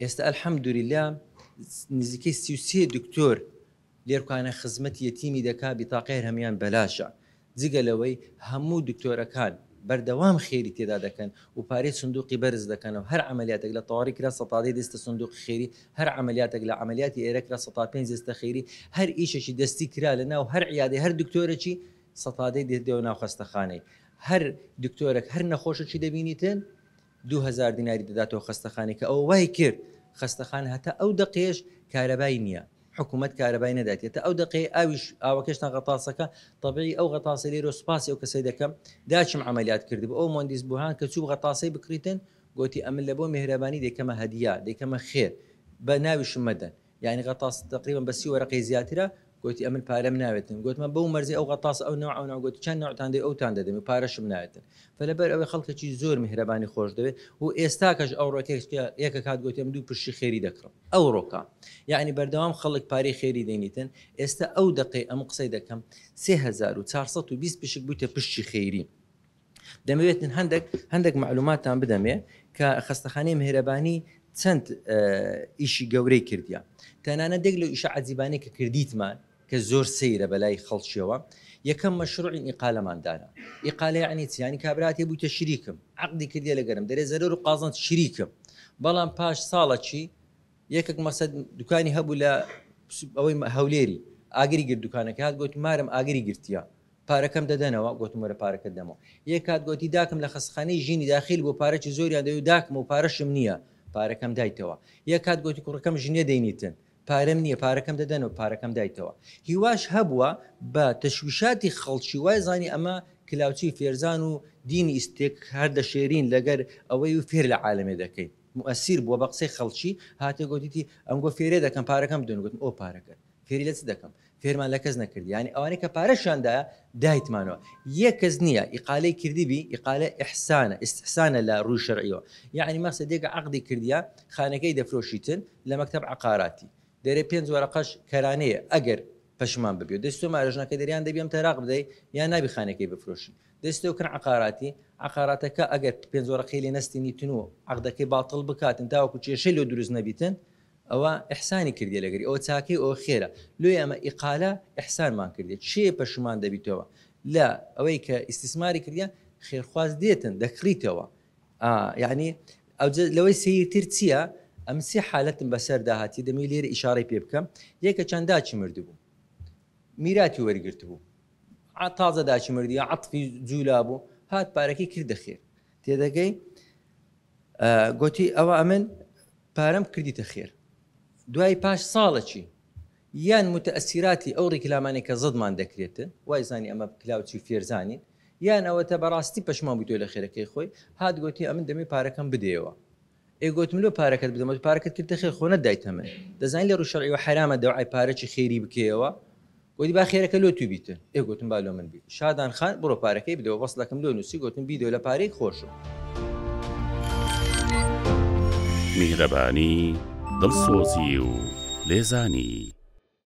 ئێستا الحمدللە نزیکەی 33 دکتۆر لێرکانە خزمەتی یەتیمی دەکا بیتاقەی هەر هەموان بەلاشە جگە لەوەی هەموو دکتۆرەکان بەردەوام خێری تێدا دەکەن و پارەی سندوقی بەرز دەکەنەوە هەر عەمەلیاتێک لە تەواری کرا سەتادەی دەستە سندوقی خێری هەر عەمەلیاتێک لە عەمەلیاتی ئێرە کرا سەتا پێنج دەستە خێری هەر ئیشێکی دەستی کرا لە ناو هەر عیادەی هەر دکتۆرەکی سەتادەی دێتەوە ناو خەستەخانەی هەر دکتۆرەک هەر نەخۆشێکی دەبینیتن 2000 دیناری دەداتەوە خەستەخانەی کە ئەوە وای کرد خەستەخانە هەتا ئەو دەقەیەش کارەبای نییە حکوومەت کارەبای نەداتێ تا ئەو دەقەی ئاویش ئاوەکەشتان غەتاسەکە تەبیعی ئەو غەتاسە لێرە سوپاسی ئەو کەسەی دەکەم داچم عەمەلیات کردبوو ئەو مۆندیس بوهان کە چوو غەتاسەی بکڕیتن گۆتی ئەمن لە بۆ مێهرەبانی دەیکەمە هەدیە دەیکەمە خێر بە ناویشم مەدەن یانی غەتاس تەقریبەن بە سی وەرەقەی زیاترە گۆتی ئەمن پارەم ناوێتن گۆتمە بەو مەرجەی ئەو غەتاسە ئەو نەوع ئەو نەوع گۆتی چەند نەوعتان دەوێ ئەوتان دەدەم و پارەشم ناوێتن فلەبەر ئەوەی خەڵکێکی زۆر میهرەبانی خۆش دەوێ و ئێستاکەش ئەوڕۆکە یەکە کات گۆتی ئەمن دوو پشتی خێری دەکڕم ئەوڕۆکە یەعنی بەردەوام خەڵک پارەی خێری دەینیتن ئێستا ئەو دەقەی ئەم قسەی دەکەم 3420 پشک بوویتە پشتی خێری دەمەوێتن هەندێک هەندێک معلوماتتان بدەمێ کە خەستەخانەی مهرەبانی چەند ئیشی گەورەی کردیە تەنانەت دێک لەو ئیشە عەجیبانەی کە کردیتمان کە زۆر سەیرە بەلای خەڵکیەوە یەکەم مەشروعی ئیقالەمان دانا ئیقالە یعنی چی یعنی کابرا تێ بوویتە شریکم عەقدی کردیە لەگەرم دەرێ زەرەر و قازانج شریکم بەڵام پاش ساڵەکی یەکێک مەسەد دوکانی هەبوو لە ئەوەی هەولێری ئاگری گرت دوکانەکە هات گوت مارم ئاگری گرتیە پارەکەم دەدەنەوە گوتم وەرە پارەکەت دەمەوە یەک کات گوتی داکم لە خەستەخانەی ژینی داخیل بۆ پارەکی زۆریان دەوێ و داکم و پارەشم نییە پارەکەم دایتەوە یەک کات گوتی کوڕەکەم ژنێ دەینیتن پارەم نییە پارەکەم دەدەنەوە پارەکەم دایتەوە هیواش هەبووە بە تەشویشاتی خەڵکی وای زانی ئەمە کلاوچی فێرزان و دینی ئیستێک هەر دەشێرین لەگەر ئەوەی و فێر لە عالەمێ دەکەین موئەسیر بووە بە قسەی خەڵکی هاتێ گۆتیتی ئەمگۆ فێرێ دەکەم پارەکەم بدەن گوتم ئۆ پارەکەت فێری لە چ دەکەم فێرمان لە کەس نەکردی یانی ئەوانەی کە پارەشیان دایە دایتمانەوە یەک کەس نییە ئیقالەی کردبی ئیقالە ئیحسانە ئیستحسانە لە ڕووی شەرعیەوە یعنی مەقسەد یەک عەقدی کردیە خانەکەی دەفرۆشیتن لە مەکتەب عەقاراتی دەرێ پێنج وەرەقەش کەرانەیە ئەگەر پەشیمان ببی و دەست تۆ مارەژنەکە دەریان دەبی ئەم تەراق بدەی یان نابی خانەکەی بفرۆشی دەست تۆ کن عەقاراتی عەقاراتەکە ئەگەر پێنج وەرەقەی لێ نەستینیتن و عەقدەکەی باتڵ بکاتن تاوەکو کێشەی لۆ دروست نەبیتن ئەوە ئیحسانی کردیە لەگەری ئەوە چاکەی ئەوە خێرە لۆیە ئەمە ئیقالە ئیحسانمان کردیە کێ پەشیمان دەبیتەوە لە ئەوەی کە ئیستیسماری کردیە خێرخواز دێتن دەکڕیتەوە ئا یعنی ئەوجە لەوەی سەیرتر چییە ئەم سێ حالەتم بەسەردا هاتی دەمەوێت لێرە ئیشارەی پێ بکەم یەکە چەند داچی مردبوو میراتی وەرگرتبوو تازە داچی مردیە عەتفی جولا بوو هات پارەکەی کردە خێر تێدەگەی گۆتی ئەوە ئەمن پارەم کردیتە خێر دوای پاش ساڵەکی یان متەئسیراتی ئەو ڕیکلامانەی کە زدمان دەکرێتن وای زانی ئەمە کلاوچی فێرزانین یان ئەوەتە بەڕاستی پەشمان بوویتەوە لە خێرەکەی خۆی هات گۆتی ئەمن دەمێ پارەکەم بدەیەوە ئێ گۆتم لۆ پارەکەت بدەمەوە پارەکەت کردە خێر خۆ نەدایتە من دەزانی لە ڕووی شەرعیەوە حەرامە دەوعای پارەکی خێری بکەیەوە گۆتی با خێرەکە لۆ تو بیتن ئێ گۆتم با لۆ من بیت شادان خان بڕۆ پارەکەی بدەوە وەسڵەکەم لۆ نووسی گۆتم بیدەوە لە پارەی خۆشم. میهرەبانی، دڵسۆزی و لێزانی.